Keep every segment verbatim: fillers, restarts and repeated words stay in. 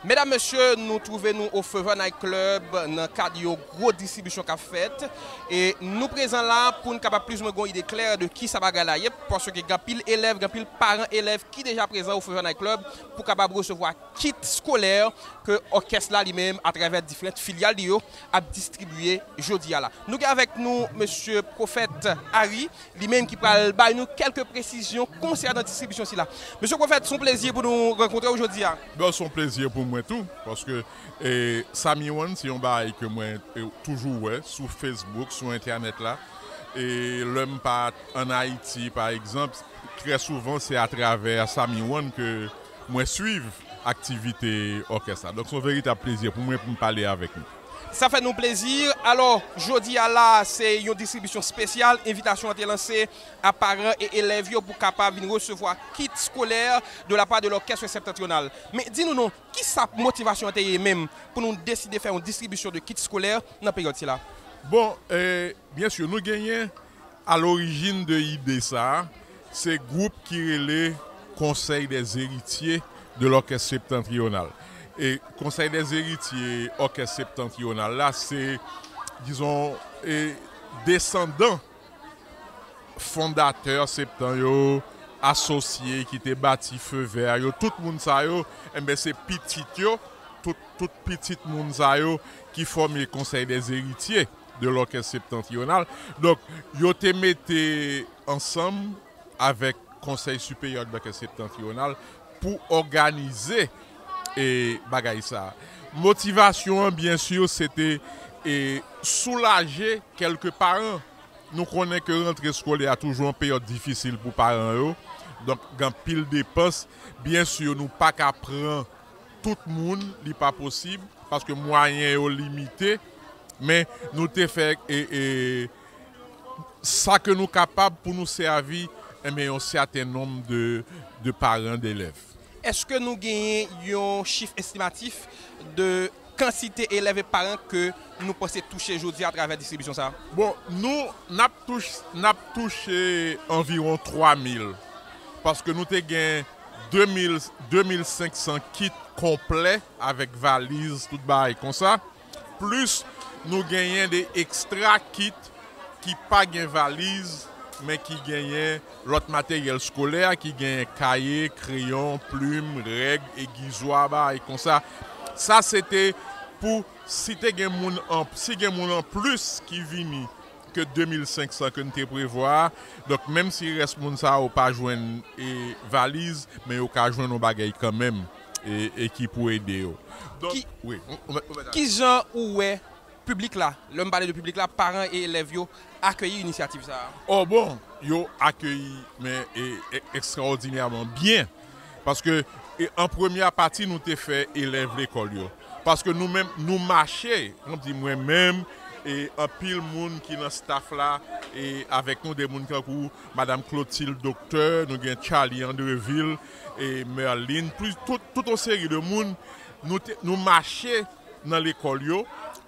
Medam, mesye, nou twouve nou o Fever Night Club nan kad yon gwo distribisyon k ap fèt. E nou prezan la pou n kapab plizoumwen gen yon ide klè de kisa bagay la ye, paske gen anpil elèv, gen anpil paran elèv ki deja prezan o Fever Night Club pou kapab resevwa kit eskolè ke òkès la li menm, atravè diferan filyal li yo, ap distribiye jodi a la. Nou gen avèk nou mesye Pwofèt Harry, li menm ki pral bay nou kèlke presizyon konsènan distribisyon sila. Mesye Pwofèt, se yon plezi pou nou rankontre w jodi a. Bon, se yon plezi pou mwen tou, paske e, Sami One, se yon bagay ke mwen e, toujou wè sou Facebook, sou entènèt la. E lè m pa ann Ayiti, pa egzanp, trè souvan se atravè Sami One ke mwen swiv aktivite òkès la. Donk, se yon veritab plezi pou mwen pou m pale avèk nou. Sa fè nou plezi. Alò, jodi a la, se yon distribisyon espesyal. Envitasyon an te lanse a paran e elèv yo pou kapab vin resevwa kit eskolè de la pa de lòkès septantriyonal. Men di nou non, kisa motivasyon an te ye menm pou nou deside fè yon distribisyon de kit eskolè nan peryòd sila? Bon, e, byen si, nou genyen a lorijin de ide sa a, se gwoup ki rele Conseil des Héritiers de l'Orchestre Septentrional. E Conseil des Héritiers Orchestre Septentrional la, se, dizon, e, desandan fondatè Septan yo, asosye ki te bati Feu Vert yo, tout moun sa yo, enben se pitit yo, tout, tout pitit moun sa yo ki fòme Conseil des Héritiers de l'Orchestre Septentrional. Donk, yo te mete ansanm avèk Konsèy Siperyè de l'Orchestre Septentrional pou òganize e bagay sa. Motivasyon an, byen si, se te e soulaje kèlke paran. Nou konnen ke rantre eskolè a toujou yon peryòd difisil pou paran yo. Donk, gen anpil depans. Byen si, nou pa ka pran tout moun, li pa posib, paske mwayen yo limite. Men nou te fè e, e, sa ke nou kapab pou nou sèvi, enben, yon sèten nonb de, de paran, delèv. Èske nou genyen yon chif estimatif de kantite elèv e paran ke nou panse touche jodi a atravè distribisyon sa a? Bon, nou, n ap touch-, n ap touche anviwon twa mil, paske nou te gen de mil, de mil senk san kit konplè avèk valiz, tout bagay konsa. Plis, nou genyen de ekstra kit ki pa gen valiz, men ki genyen lòt materyèl eskolè, ki genyen kaye, kreyon, plim, règ, egizwa, bagay konsa. Sa se te pou si te gen moun an, si gen moun an plis ki vini ke de mil senk san ke n te prevwa. Donk, menm si rès moun sa yo pa jwenn e valiz, men yo ka jwenn yon bagay kanmenm e, e ki pou ede yo. Donk, ki, wi, on, on, on, ki jan ou wè piblik la, lè m pale de piblik la, paran e elèv yo akeyi inisyativ sa a? Oh, bon, yo akeyi, men e, e, ekstraòdinèman byen. Paske e, an premyè pati, nou te fè elèv lekòl yo. Paske nou menm, nou mache, m ap di mwen menm, e anpil moun ki nan staff la, e avèk nou, de moun tankou Madam Clotilde Docteur, nou gen Charlie Andreville, e Merlin, plis tout, tout yon seri de moun, nou te, nou mache nan lekòl yo,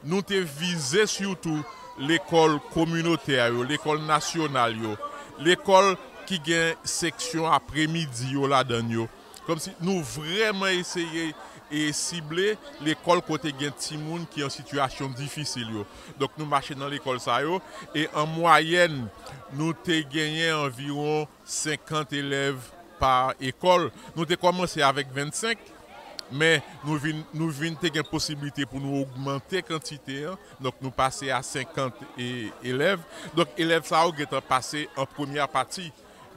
nou te vize sitou lekòl kominotè yo, lekòl nasyonal yo, lekòl ki gen seksyon apremidi yo ladan yo. Kòmsi nou vrèman eseye e sible lekòl kote gen timoun ki an sitiyasyon difisil yo. Donk, nou mache nan lekòl sa yo, e an mwayèn, nou te genyen anviwon senkant elèv pa ekòl. Nou te kòmanse avèk vennsenk, men nou vin, nou vin te gen posiblite pou nou ogmante kantite an. Donk, nou pase a senkant e, elèv. Donk, elèv sa yo gentan pase an premyè pati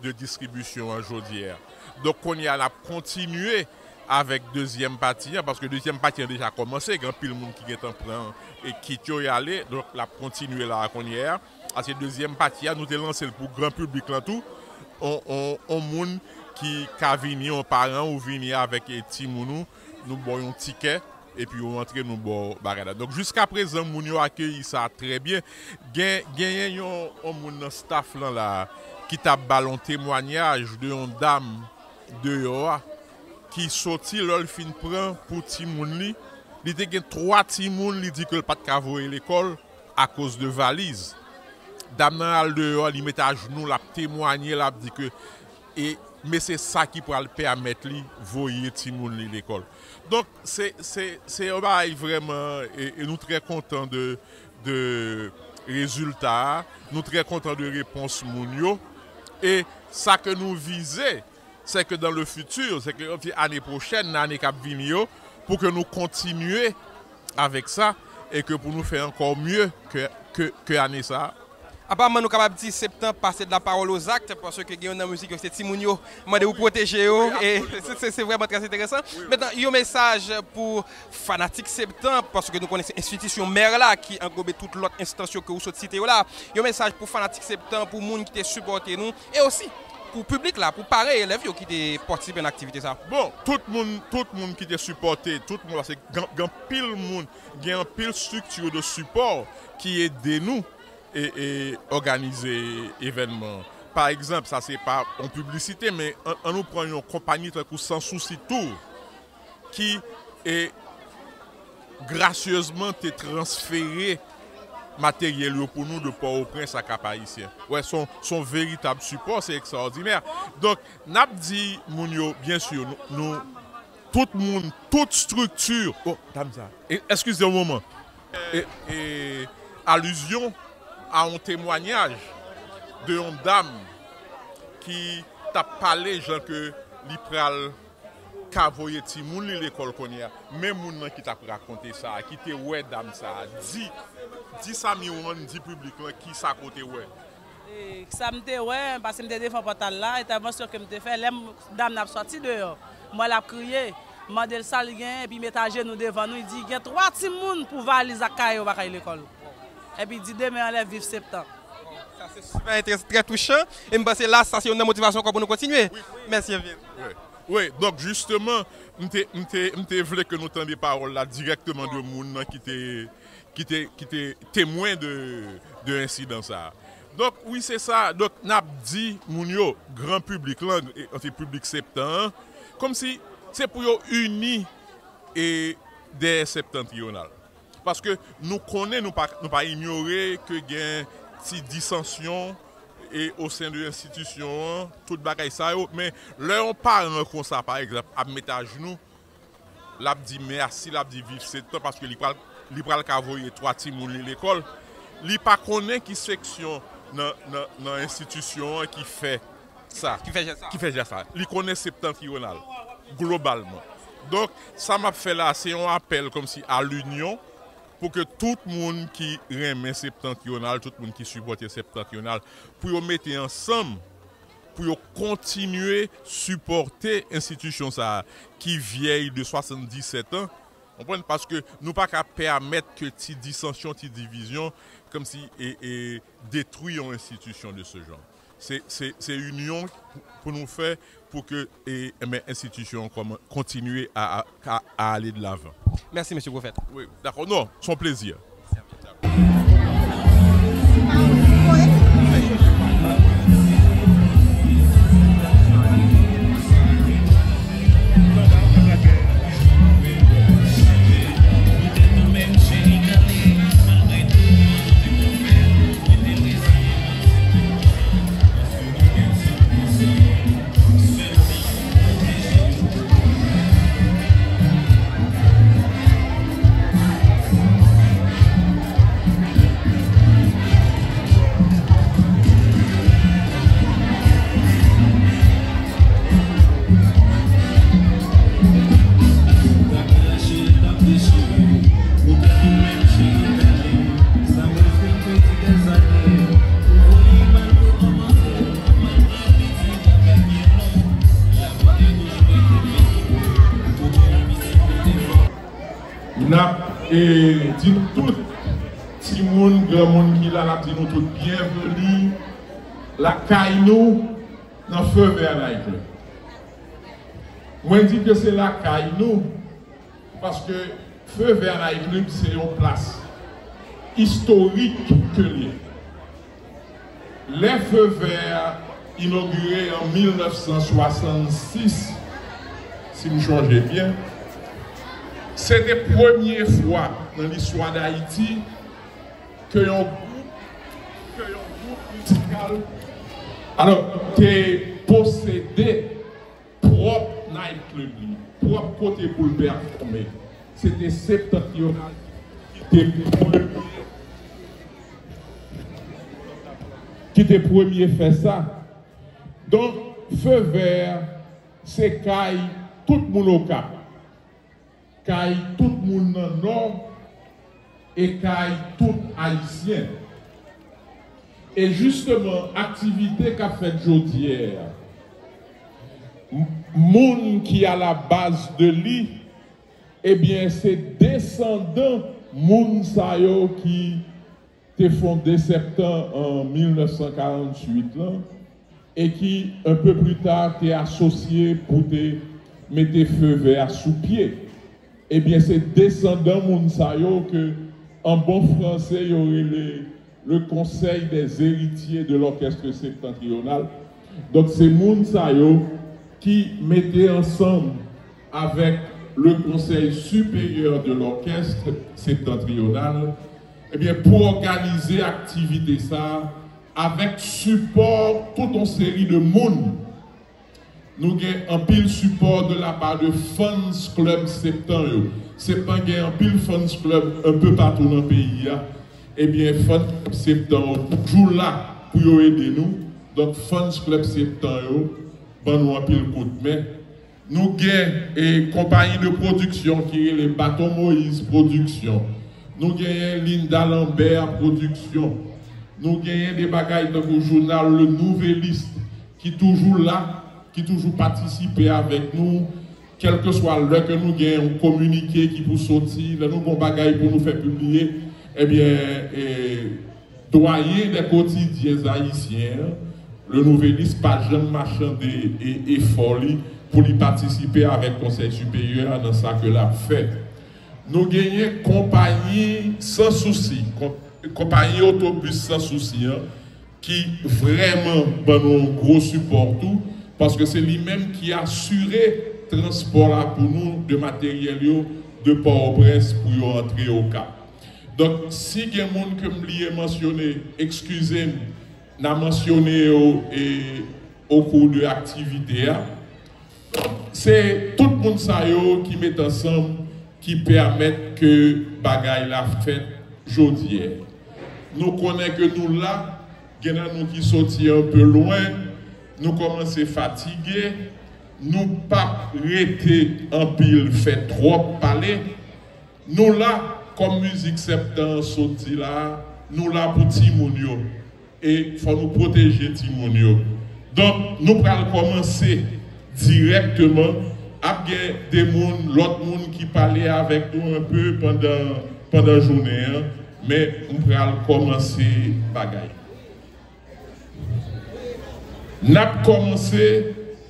de distribisyon an jodi a. Donk, kounye a, n ap kontinye avèk dezyèm pati an, paske dezyèm pati an deja kòmanse, gen anpil moun ki gentan pran e kit yo y ale, donk, l ap kontinye la a kounye a. Paske dezyèm pati a, nou te lanse l pou gran piblik lan tou. On, on, on moun ki ka vini, on paran ou vini avèk e timoun ou, nou ba w yon tikè, epi ou antre, nou ba w bagay la. Donk, jiskaprezan, moun yo akeyi sa trè byen. Gen, genyen yon, yon moun nan staff lan la ki t ap ba l yon temwayaj de yon dam deyò a, ki soti lè l fin pran pou timoun li. Li te gen twa timoun, li di ke l pa t ka voye lekòl akoz de valiz. Dam nan al deyò, li met ajnou, l ap temwaye, l ap di ke e men se sa ki pral pèmèt li voye timoun li lekòl. Donk, se, se, se yon bagay vrèman, e, e nou trè kontan de, de rezilta a, nou trè kontan de repons moun yo, e sa ke nou vize, se ke dans le futur, se ke ane pwochèn, nan ane k ap vini yo, pou ke nou kontinye avèk sa, e ke pou nou fè ankò mye ke, ke, ke ane sa a. Aparaman, nou kapab di Septan pase de la parole aux actes, paske gen youn nan mizik yo, se timoun yo mande ou pwoteje yo, e se, se, se vrèman trè enteresan. Mentnan, yon mesaj pou fanatik Septan, paske nou konnen se enstitisyon mè la ki anglobe tout lòt enstans yo ke ou sot site yo la. Yon mesaj pou fanatik Septan, pou moun ki te sipòte nou, e osi pou piblik la, pou paran elèv yo ki te patisipe nan aktivite sa. Bon, tout moun, tout moun ki te sipòte, tout moun, paske gen, gen anpil moun, gen anpil estrikti de sipò ki ede nou e, e òganize evènman. Pa egzanp, sa se pa yon piblisite, men an, an nou pran yon konpayi tankou Sans Souci Tour, ki, e, grasyezman te transfere materyèl yo pou nou de Pòtoprens a Kap Ayisyen. Wè, se yon, se yon veritab sipò, se ekstraòdinè. Donk, n ap di moun yo, byen si, nou, nou, tout moun, tout estrikti, oh, dam sa, e, eskize yon moman. E, e, alizyon a yon temwayaj de yon dam ki t ap pale jan ke li pral ka voye timoun li lekòl kounye a. Men moun nan ki t ap rakonte sa, ki te wè dam sa, di, di sa Mirwann, di piblik lan ki sa ke w te wè. E sa m te wè, paske m te devan pòtay la, entèvansyon ke m te fè, lè m, dam nan ap sòti deyò, m wè l ap kriye, m mande l sa l gen, epi m met ajenou devan nou, li di, gen twa timoun pou valiz ak kaye yo pa ka al lekòl. Epi li di, demen anlè, viv Septan. Sa se sipè enteresan, trè touchan, e m panse la, sa se youn nan motivasyon ankò pou nou kontinye. Mèsi anpil. Wi, wi, donk, jisteman, m te, m te, m te vle ke nou tande pawòl la dirèkteman de moun nan ki te, ki te, ki te temwen de, de ensidan sa a. Donk, wi, se sa. Donk, n ap di moun yo, gran piblik lan, e, antre piblik Septan an, kòmsi se pou yo ini e dèyè Septantriyonal. Paske nou konnen, nou pa, nou pa inyore ke gen ti disansyon e o sen de enstitisyon an, tout bagay sa yo, men lè yon paran konsa, pa egzanp, ap met ajnou, l ap di mèsi, l ap di viv Septan, paske li pral, li pral ka voye twa timoun li lekòl. Li pa konnen ki seksyon nan, nan, nan enstitisyon an ki fè sa. Ki fè jès sa. Ki fè jès sa. Li konnen Septantriyonal, globalman. Donk, sa m ap fè la, se yon apèl kòmsi a linyon, pou ke tout moun ki renmen Septantriyonal, tout moun ki sipòte Septantriyonal, pou yo mete ansanm, pou yo kontinye sipòte enstitisyon sa a, ki vyèy de swasanndisèt an, konprann, paske nou pa ka pèmèt ke ti disansyon, ti divizyon, kòmsi, e, e, detwi yon enstitisyon de ce genre. Se, se, se inyon pou nou fè pou ke, e, enben, enstitisyon an kòman-, kontinye a, a, a, a ale de lavan. Mèsi, mesye Pwofèt. Wi, dakò. Non, se yon plezi. N ap, e, di nou tout, timoun, granmoun ki la, n ap di nou tout byenveni lakay nou nan Feu Vert Night Club. Mwen di ke se lakay nou, paske Feu Vert Night Club se yon plas istorik ke l ye. Lè Feu Vert inogire an mil nèf san swasann sis, si m chonje byen, se te premye fwa nan listwa Dayiti ke yon gwoup, ke yon gwoup mizikal, alò, te posede kote pou l pèfòme. Se te Septentrional ki te premye, ki te premye fè sa. Donk, Feu Vert, se kay tout moun Okap, kay tout moun nan Nò e kay tout Ayisyen. E jisteman, aktivite k ap fèt jodi a, m- moun ki alabaz de li, ebyen, se desandan moun sa yo ki te fonde Septan an mil nèf san karanntuit lan, e ki, un peu plus tard, te asosye pou te mete Feu Vert sou pye. Ebyen, se desandan moun sa yo ke, an bon franse, yo rele le Conseil des Héritiers de l'Orchestre Septentrional. Donk, se moun sa yo ki mete ansanm avèk le Conseil Supérieur de l'Orchestre Septentrional, ebyen, pou òganize aktivite sa a avèk sipò tout yon seri de moun. Nou gen anpil sipò de la part de fans club Septan yo. Septan gen anpil fans club un peu partout nan peyi a. Ebyen, fans club Septan yo toujou la pou yo ede nou. Donk, fans club Septan yo ban nou anpil kout men. Nou gen, e, konpayi de pwodiksyon ki rele Baton Moïse Pwodiksyon. Nou genyen Linda Lambert Pwodiksyon. Nou genyen de bagay tankou jounal Le Nouvelliste ki toujou la, ki toujou patisipe avèk nou, kèlkeswa lè ke nou gen yon kominike ki pou soti, lè nou gen yon bagay pou nou fè pibliye, ebyen, e, Dwayen dè kotidyen ayisyen an, Le Nouvelliste pa janm machande e efò li pou li patisipe avèk Konsèy Siperyè a nan sa ke l ap fè. Nou genyen konpayi Sans Souci, kon- konpayi otobis Sans Souci an, ki vrèman ban nou yon gwo sipò tou, paske se li menm ki asire transpò la pou nou, de materyèl yo, de Pòtoprens pou yo antre Okap. Donk, si gen moun ke m bliye mansyone, eskize m, n a mansyone yo, e, au cours de aktivite a. Se tout moun sa yo ki met ansanm, ki pèmèt ke bagay la fèt jodi a. Nou konnen ke nou la, gen nan nou ki soti un peu lwen, nou kòmanse fatige, nou p ap rete anpil fè twòp pale. Nou la, kòm mizik Septan an sot di la a, nou la pou timoun yo. E fò nou pwoteje timoun yo. Donk, nou pral kòmanse dirèkteman. Ap gen de moun, lòt moun ki pale avèk nou un peu pandan, pandan jounen an, men m pral kòmanse bagay. N ap kòmanse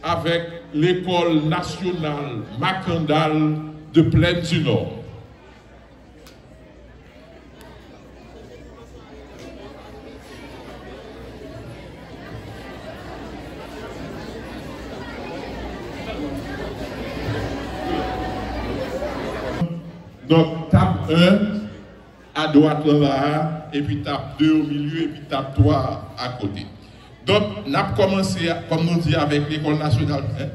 avèk Lekòl Nasyonal Makandal de Plaine du Nord. Donk, tab un, adwat lan la a, epi tab de o milye, epi tab twa a kote. Donk, n ap kòmanse, kòm nou di, avèk Lekòl Nasyonal, en.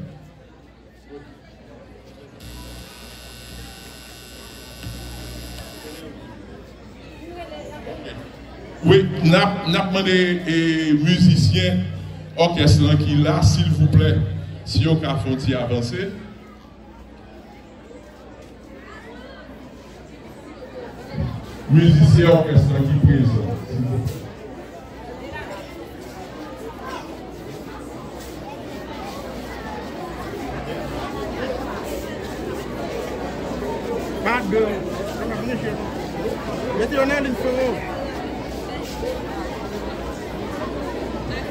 Wi, n ap, n ap mande, e, mizisyen òkès lan ki la, silvouplè, si yo ka fè yon ti avanse. Mizisyen òkès lan ki prezan, silvouplè. Pardon. Mete yo nan liy, frero.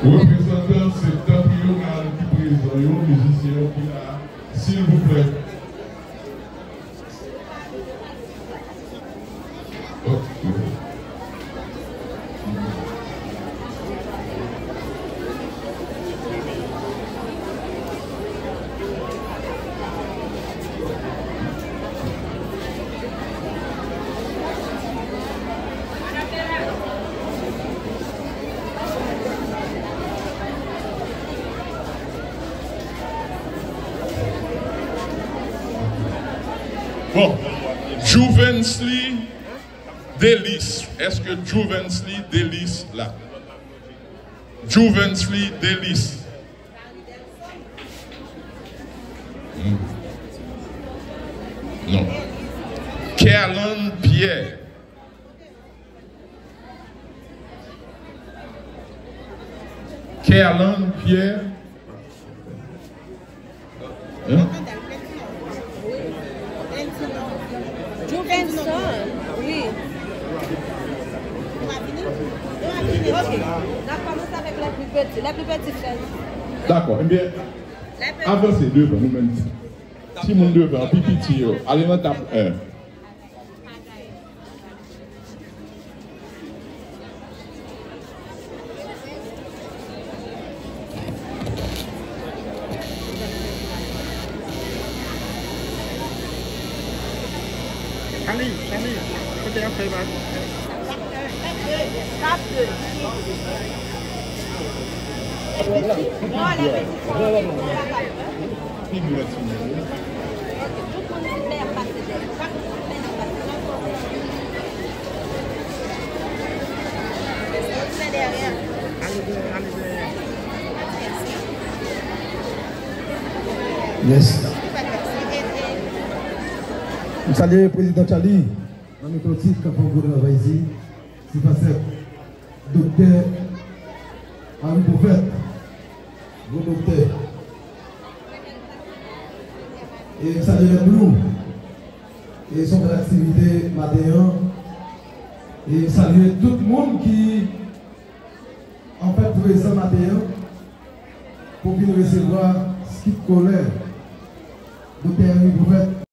Reprezantan Septentrional ki prezan yo, mizisyen yo ki la, silvouplè. Bon, Juvensley Delis. Èske Juvensley Delis la? Juvensley Delis. Hmm. Non. Kerlan Pierre. Kerlan Pierre. Hein? Juvenson, wi. Ok. N ap kòmanse avèk lè pli piti. Lè pli piti, frè. Dakò. Ebyen, avanse devan nou menm. Timoun devan, pi piti yo. Ale nan tab en. Chali, Chali, kote y ap fè bak? Yes. M salye Prezidan Charly nan mikwo tit k ap fè yon gwo travay isi. Se pa sèt. Doktè Henri Prophète, gwo doktè. E m salye Lè Blue. E se yon bèl aktivite maten an. E m salye tout moun ki, anfèt, prezan maten an pou vin resevwa Skit Kolè, Doktè Henri Prophète,